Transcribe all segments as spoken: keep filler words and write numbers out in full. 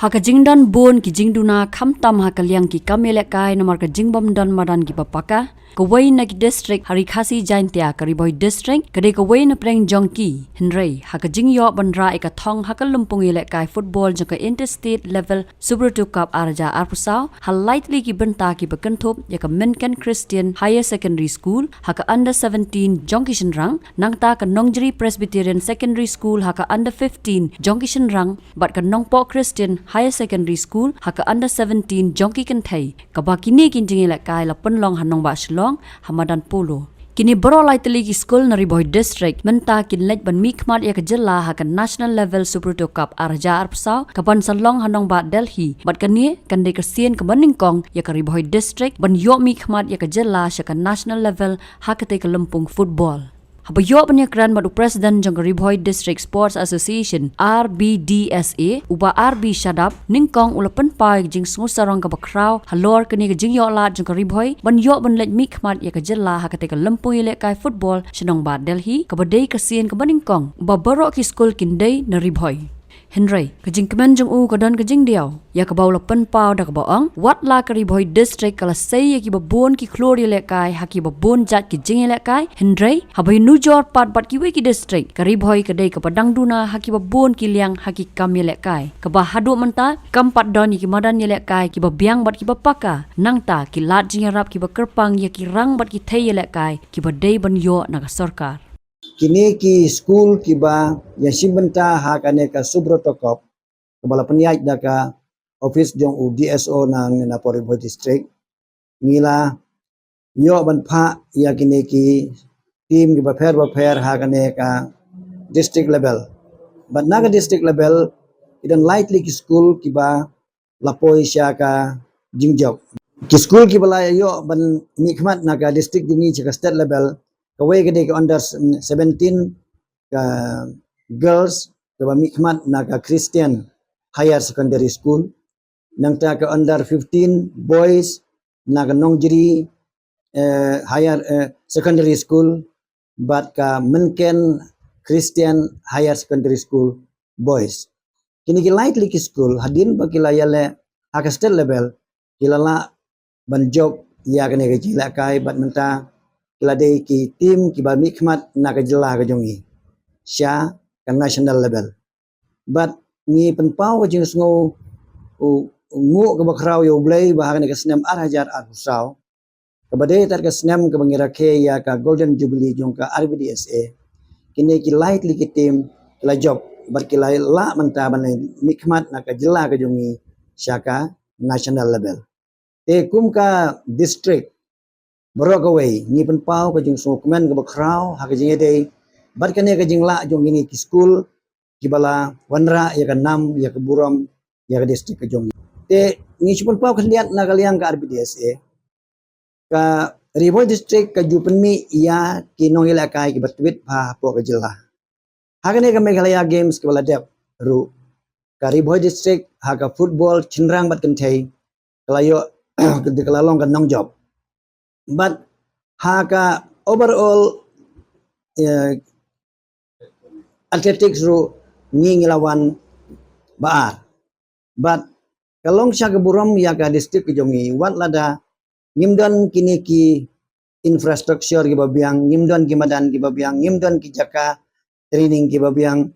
Ha ka jingdon bun ki jingduna khamtam ha ka liang ki kam ïalehkai namar ka jingbym don madan kiba paka, kawei na ki district ha Ri Khasi Jaintia, ka Ri Bhoi District, ka dei kawei na pdeng jong ki. Hynrei ha ka jingïoh ban rah ïa ka thong ha ka lympung ïalehkai football jong ka Interstate Level Subroto Cup ar hajar arphew saw, ha lai tylli ki bynta kiba kynthup ïa ka Mynken Christian Higher Secondary School ha ka under seventeen jong ki shynrang, nangta ka Nongjri Presbyterian Secondary School ha ka under fifteen jong ki shynrang, bad ka Nongpoh Christian Higher Secondary School ha ka under seventeen jong ki kynthei, kaba kine ki jingïalehkai la pynlong ha nongbah Shillong ha madan polo. Kine baroh lai tylli ki skul na Ri Bhoi District mynta kin leit ban mihkhmat ïa ka jylla ha ka National Level Subroto Cup ar hajar arphew saw, kaban sa long ha nongbah Delhi, bad kane kan dei ka sien kaba nyngkong ïa ka Ri Bhoi District ban ïoh mihkhmat ïa ka jylla sha ka national level ha katei ka lympung football. Haba ïoh ban ïakren bad u President jong ka Ri Bhoi District Sports Association, R B D S A, u Bah R B Shadap, nyngkong u la pynpaw ïa ka jingsngewsarong kaba khraw halor kane ka jingïoh lad jong ka Ri Bhoi ban ïoh ban leit mihkhmat ïa ka jylla ha katei ka lympung ïalehkai football sha nongbah Delhi, kaba dei ka sien kaba nyngkong ba baroh ki skul kin dei na Ri Bhoi. Hynrei ka jingkmen jong u ka don ka jingdiaw, ïa kaba u la pynpaw da kaba ong, wat la ka Ri Bhoi District ka la sei ïa kiba bun ki khlur ïalehkai ha kiba bun jait ki jingïalehkai, hynrei haba ïanujor pat bad kiwei ki district, ka Ri Bhoi ka dei kaba dang duna ha kiba bun ki liang ha ki kam ïalehkai, kaba haduh mynta kam pat don ïa ki madan ïalehkai kiba biang bad kiba paka, nangta ki lad jingïarap kiba kyrpang ïa ki rang bad ki thei ïalehkai kiba dei ban ïoh na ka sorkar. Kine ki skul kiba ïashim bynta ha kane ka Subroto Cup, kaba la pynïaid da ka office jong u D S O na, na Ri Bhoi District, ngi la ïoh ban phah ïa kine ki team kiba pher ba pher ha kane ka district level. Bad na ka district level, ki don lai tylli ki skul kiba la poi sha ka jingjop. Ki skul kiba la ïoh ban mihkhmat na ka district jong ngi sha ka state level, kawei ka dei ka under seventeen ka girls, kaba mihkhmat na ka Christian Higher Secondary School, nangta ka under fifteen boys na ka Nongjri, eh, Higher, eh, Secondary School, bad ka Mynken Christian Higher Secondary School boys. Kine ki lai tylli ki skul, hadien ba ki la ïaleh ha ka state level, ki la lah ban jop ïa kane ka jingïalehkai, bad mynta ki la dei ki team kiba mihkhmat na ka jylla ka jong ngi sha ka national level. Bad ngi pynpaw ka jingsngew u, u nguh kaba khraw ïa U Blei ba ha kane ka snem ar hajar arphew saw, kaba dei tad ka snem kaba ngi rakhe ïa ka Golden Jubilee jong ka R B D S A, kine ki lai tylli ki team ki la jop bad ki la lah mynta ban mihkhmat na ka jylla ka jong ngi sha ka national level. Te kum ka district baroh kawei, ngi pynpaw ka jingsngewkmen kaba khraw ha ka jingïadei bad kane ka jinglah jong kine ki skul kiba la wanrah ïa ka nam, ïa ka burom ïa ka district ka jong ngi. Te ngi shu pynpaw khyndiat na ka liang ka R B D S A, ka Ri Bhoi District ka ju pynmih ïa ki nongïalehkai kiba tbit bha hapoh ka jylla. Ha kane ka Meghalaya Games kaba la dep ruh, ka Ri Bhoi District ha ka football shynrang bad kynthei ka la ïoh, ka la long ka nongjop. Bad ha ka overall, eh, athletics ruh ngi, ngi la wan ba ar. Bad ka long sha ka burom ïa ka district ka jong ngi, wat lada ngim don kine ki infrastructure kiba biang, ngim don ki madan kiba biang, ngim don ki jaka training kiba biang,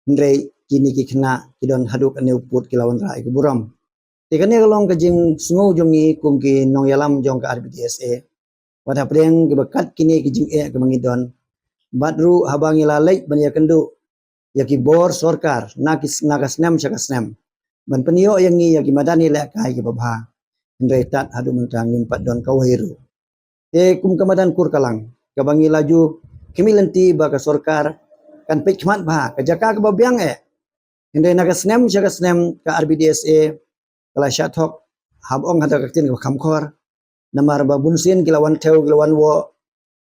hynrei kine ki khynnah ki don haduh kane u pud ki la wanrah ïa ka burom. Te kane ka long ka jingsngew jong ngi kum ki nongïalam jong ka R B D S A. Wat hapdeng kiba kat kine ki jingeh kiba ngi don, bad ruh haba ngi la leit ban ïakynduh ïa ki bor sorkar na ki, na ka snem sha ka snem ban pynïoh ïa ngi ïa ki madan ïalehkai kiba bha, hynrei tad haduh mynta ngim pat don kawei ruh. Te kum ka madan kur ka lang kaba ngi la ju khmih lynti ba ka sorkar kan peit khmat bha ka jaka kaba biang eh. Hynrei na ka snem sha ka snem ka R B D S A ka la shah thok, hap ong ha ka ktien kaba kham khor. Namar ba bunsien ki la wan thew, ki la wan woh,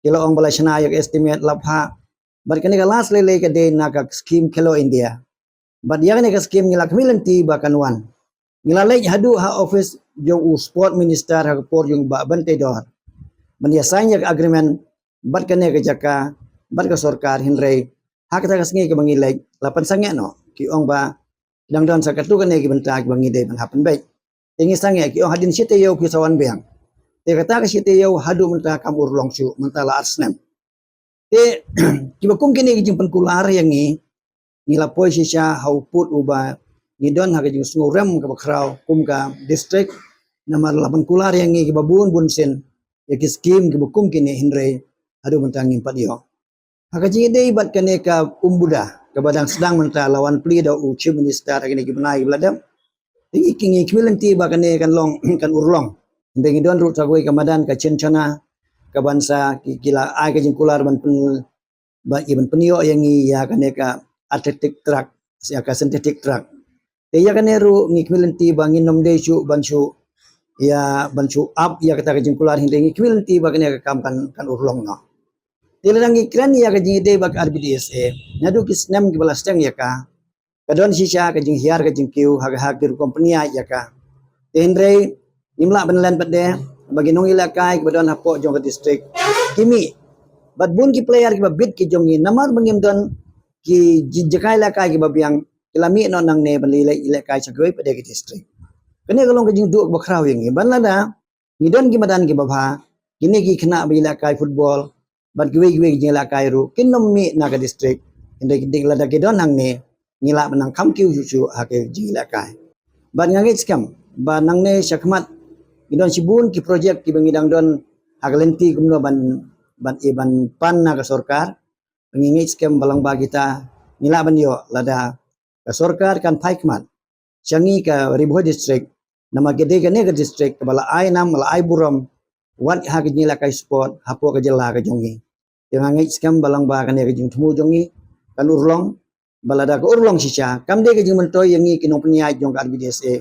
ki la ong ba la shna ïa ka estimate la phah. Bad kane ka last lei lei ka dei na ka scheme Khelo India. Bad ïa kane ka scheme ngi la khmih lynti ba kan wan. Ngi la leit haduh ha office jong u sport minister ha ka por jong u Bah Banteidor ban ïa sign ïa ka agreement bad kane ka jaka bad ka sorkar, hynrei ha kata ka sngi kaba ngi leit la pynsangeh noh, ki ong ba Dang don sa katto katne ki bynta kiba ngi dei ban hap pynbeit. Te ngi sangeh ki ong hadien shi taïew phi sa wan biang. Te kata ka shi taïew haduh mynta kam urlong shuh, mynta la ar snem. Te kiba kum kine ki jingpynkular ïa ngi, ngi la poi shisha ha u pud uba ngi don ha ka jingsngewrem kaba khraw kum ka district, namar la pynkular ïa ngi kiba bun bun sien ïa ki skim kiba kum kine, hynrei haduh mynta ngim pat ïoh. Ha ka jingïadei bad kane ka umbuda kaba dang sdang mynta, la wan plie da u Chief Minister ha kine ki bnai kiba la dep. Te ngi, ngi khmih lynti ba kane kan long, kan urlong. Hynrei ngi don ruh sa kawei ka madan ka Chinchona, kaban sa ki, ki la ai ka jingkular ban pyn, ba, ïa ban pynïoh ïa ngi ïa kane ka athletic track, ïa ka synthetic track. Te ïa kane ruh ngi khmih lynti ba ngin ym dei shuh ban shu, ïa ban shu ap ïa kata ka jingkular, hynrei ngi khmih lynti ba kane ka kam kan, kan urlong noh. Te lada ngi kren ïa ka jingïadei bad ka R B D S A, naduh ki snem kiba la sdang ïa ka, ka don shisha ka jinghiar ka jingkiew ha ka, ha ki rukom pynïaid ïa ka. Te hynrei ngim lah ban len pat de ba ki nongïalehkai kiba don hapoh jong ka district ki mih. Bad bun ki player kiba bit ki jong ngi, namar ba ngim don ki ji-, jaka ïalehkai kiba biang, ki la mih noh nangne ban leit ïalehkai sha kiwei pat de ki district. Kane ka long ka jingduh kaba khraw ïa ngi. Ban lada ngi don ki madan kiba bha, kine ki khynnah ba ïalehkai football bad kiwei kiwei ki jingïalehkai ruh kin ym mih na ka district. Hynrei ki dik lada ki don hangne, ngi lah ban nang kham kiew shuh shuh ha ki jingïalehkai. Bad nga ngeit skhem ba nangne shakhmat ngi don shibun ki project kiba ngi dang don ha ka lynti kumno ban, ban, ïa ban pan na ka sorkar. Ngi ngeit skhem ba lang ba kita ngi lah ban ïoh lada ka sorkar kan phai khmat sha ngi ka Ri Bhoi District, namar ka dei kane ka district kaba la ai nam, la ai burom wat ha ka jingïalehkai sport hapoh ka jylla ka jong ngi. Te nga ngeit skhem ba lang ba kane ka jingthmu jong ngi kan urlong, ba lada ka urlong shisha, kam dei ka jingmyntoi ïa ngi ki nongpynïaid jong ka R B D S A,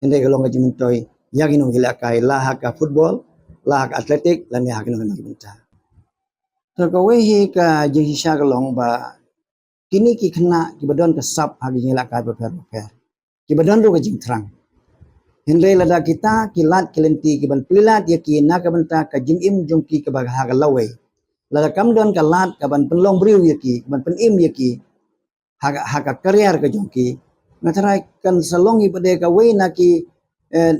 hynrei ka long ka jingmyntoi ïa ki nongïalehkai, la ha ka football, la ha ka athletic, lane ha ki nong, nong bynta. Te kawei hi ka jingshisha ka long ba kine ki khynnah kiba don ka sap ha ki jingïalehkai bapher bapher, kiba don ruh ka jingthrang. Hynrei lada kita ki lad ki lynti kiban plie lad ïa ki na ka bynta ka jingim jong ki kaba ha ka lawei, lada kam don ka lad kaban pynlong briew ïa ki, kaban pynim ïa ki ha ka, ha ka career ka jong ki, nga tharai kan sa long hi pat de kawei na ki, eh,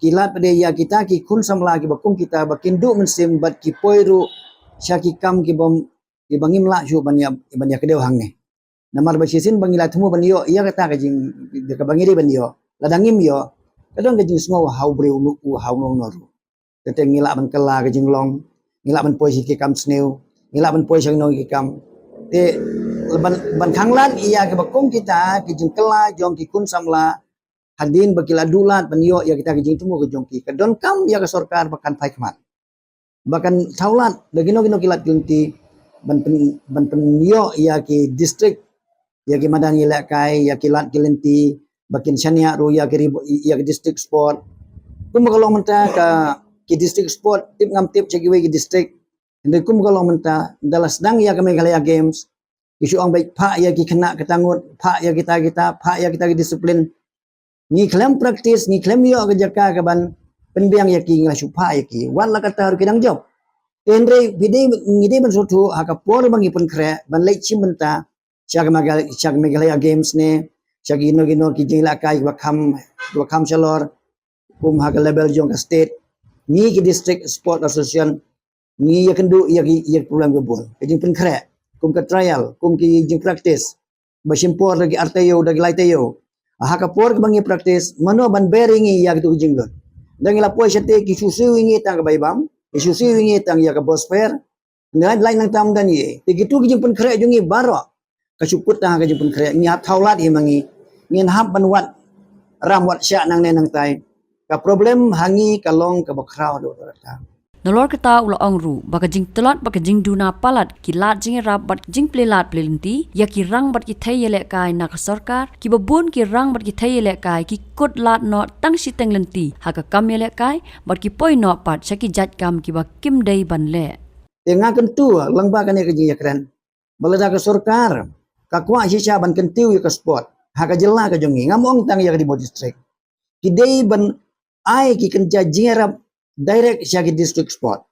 ki lad pat de ïa kita ki khun samla kiba kum kita ba kin duh mynsiem bad ki poi ruh sha ki kam kiba, kiba ngim lah shuh ban ïa, ban ïa kdew hangne. Namar ba shisien ba ngi la thmu ban ïoh ïa kata ka jing, kaba ngi dei ban ïoh, lada ngim ïoh, ka don ka jingsngew ha u briew u, ha uno uno ruh. Te, te ngi lah ban kylla ka jinglong, ngi lah ban poi sha ki kam sniew, ngi lah ban poi sha kino ki kam. Te ban, ban khanglad ïa kiba kum kita ki jingkylla jong ki khun samla, hadien ba ki la duh lad ban ïoh ïa kita ki jingthmu ka jong ki, ka donkam ïa ka sorkar ba kan phai khmat, ba kan thaw lad da kino kino ki lad ki lynti ban pyn, ban pynïoh ïa ki district, ïa ki madan ïalehkai, ïa ki lad ki lynti, ba kin shaniah ruh ïa ki Ri Bhoi, ïa ki district sport. Kumba ka long mynta ka, ki district sport, tip ngam tip sha kiwei ki district. Hynrei kumba ka long mynta, da la sdang ïa ka Meghalaya Games, ki shu ong beit phah ïa ki khynnah kata ngut, phah ïa kita kita, phah ïa kita ki discipline. Ngi khlem practice, ngi khlem ïoh ka jaka kaban pynbiang ïa ki, ngi la shu phah ïa ki. Wat la katta ruh ki dang jop. Te hynrei phi dei, ngi dei ban sngewthuh ha ka por ba ngi pynkhreh ban leit shim bynta sha ka Megha-, sha ka Meghalaya Games ne, sha kino kino ki jingïalehkai kiba kham, kiba kham shalor, kum ha ka level jong ka state, ngi ki district sport association ngi ïakynduh ïa ki, ïa ki problem kiba bun. Ka jingpynkhreh, kum ka trial, kum ki jingpractice ba shim por da ki ar taïew, da ki lai taïew. Ha ka por kaba ngi practice, mano ban ber ïa ngi ïa kitu ki jinglut? Da ngi la poi shatei ki shu siew ïa ngi tang ka bai bam, ki shu siew ïa ngi tang ïa ka bus fare. Ngi la, la nang tam da ngi. Te kitu ki jingpynkhreh jong ngi baroh, ka shu kut tang ha ka jingpynkhreh. Ngi hap thaw lad hi ma ngi, ngin hap ban wad ram wad shah nangne nangtai. Ka problem ha ngi ka long kaba khraw haduh katta. Nalor kata u la ong ruh ba ka jingtlot bad ka jingduna palat ki lad jingïarap bad jingplie lad plie lynti ïa ki rang bad ki thei ïalehkai na ka sorkar, kiba bun ki rang bad ki thei ïalehkai ki kut lad noh tang shiteng lynti ha ka kam ïalehkai bad ki poi noh pat sha ki jait kam kiba kim dei ban leh. Te nga kyntu lang ba kane ka jingïakren ba lada ka sorkar ka kwah shisha ban kyntiew ïa ka sport ha ka jylla ka jong ngi, ngam ong tang ïa ka Ri Bhoi District, ki dei ban ai ki kynja jingïarap direct sha ki district sport.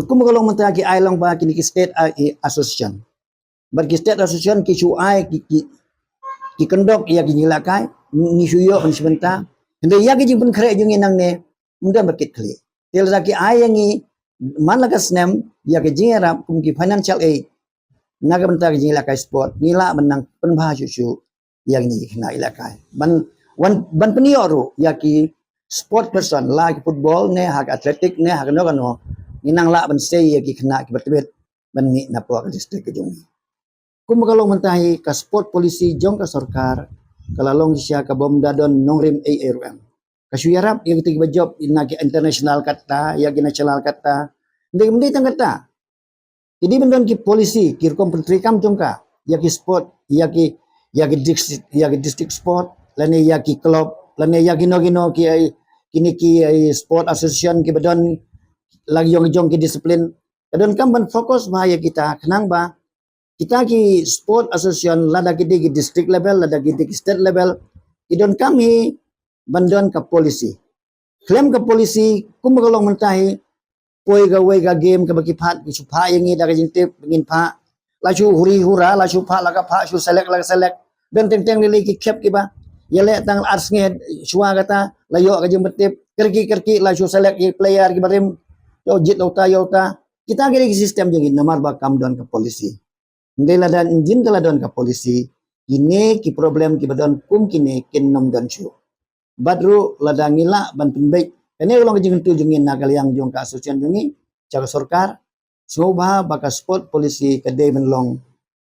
Kumba ka long mynta ki ai lang ba kine ki state, ah, association. Bad ki state association ki shu ai ki, ki, ki kyndok ïa ki jingïalehkai, ngi shu ïoh ban shu bynta. Hynrei ïa ki jingpynkhreh jong ngi nangne, ym don ba kit khlieh. Te lada ki ai ïa ngi man la ka snem ïa ki jingïarap kum ki financial aid na ka bynta ki jingïalehkai sport, ngi lah ban nang pynbha shuh shuh ïa kine ki khynnah ïalehkai. Ban, wan, ban pynïoh ruh ïa ki sport person, la ki football ne ha ka athletic ne ha kano kano, ngi nang lah ban sei ïa ki khynnah kiba tbit ban mih napoh ka district ka jong ngi. Kumba ka long mynta hi, ka sport policy jong ka sorkar ka la long shisha ka bym da don nongrim ei ei ruh em. Ka shu ïarap ïa kita kiba jop na ki international katta, ïa ki national katta. Hynrei ym dei tang katta. Ki dei ban don ki policy, ki rukom pyntreikam jong ka ïa ki sport, ïa ki, ïa ki district, ïa ki district sport, lane ïa ki club, lane ïa kino kino ki, ai, kine ki, ai, sport association kiba don la jong jong ki discipline. Ka donkam ban focus bha ïa kita, khnang ba kita ki sport association, lada ki dei ki district level, lada ki dei ki state level, ki donkam hi ban don ka policy. Khlem ka policy, kumba ka long mynta hi, poi kawei ka game kaba ki phah, ki shu phah ïa ngi da ka jingtip, ngin phah. La shu huri hura, la shu phah, la ka phah, shu select, la ka select. Don teng teng lei lei ki khep kiba ïaleh tang ar sngi shuwa kata, la ïoh ka jingpyntip, kyrkieh kyrkieh, la shu select ïa ki player kiba rim. Ïoh jied la uta, ïoh uta. Kita ki dei ki system jong ngi namar ba kam don ka policy. Hynrei lada ym jin, ka la don ka policy, kine ki problem kiba don kum kine kin ym don shuh. Bad ruh lada ngi lah ban pynbeit, kane ka long ka jingkyntu jong ngi na ka liang jong ka association jong ngi sha ka sorkar, sngewbha ba ka sport policy ka dei ban long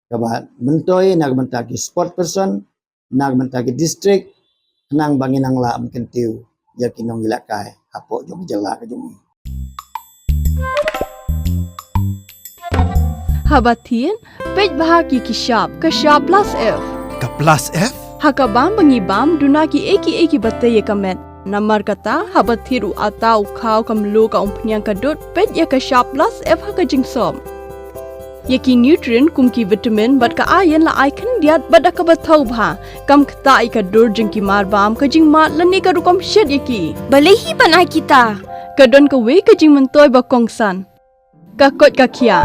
kaba myntoi na ka bynta ki sport person, na ka bynta ki district, khnang ba ngin nang lah ban kyntiew ïa ki nongïalehkai hapoh jong ka jylla ka jong ngi. Haba thied, peit bha ki ki shap, ka shap plus F. Ka plus F? Ha ka bam ba ngi bam, duna ki ei ki ei kiba tei ïa ka met. Namar kata, haba thied u atta, u khaw, ka mluh, ka umphniang, ka dud, peit ïa ka shap plus F ha ka jingsop. Ïa ki nutrient kum ki vitamin bad ka iron la ai khyndiat bad da kaba thaw bha. Kam ktah ïa ka dur jong ki mar bam, ka jingmad lane ka rukom shet ïa ki. Balei hi ban ai kita? Ka don kawei ka jingmyntoi ba kongsan. Ka koit ka khiah.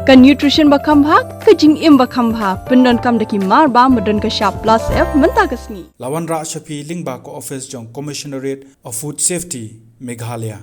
Ka nutrition ba kham bha, ka jingim ba kham bha. Pyndonkam da ki mar bam ba don ka shap plus F mynta ka sngi. La wanrah sha phi lyngba ka office jong Commissionerate of Food Safety, Meghalaya.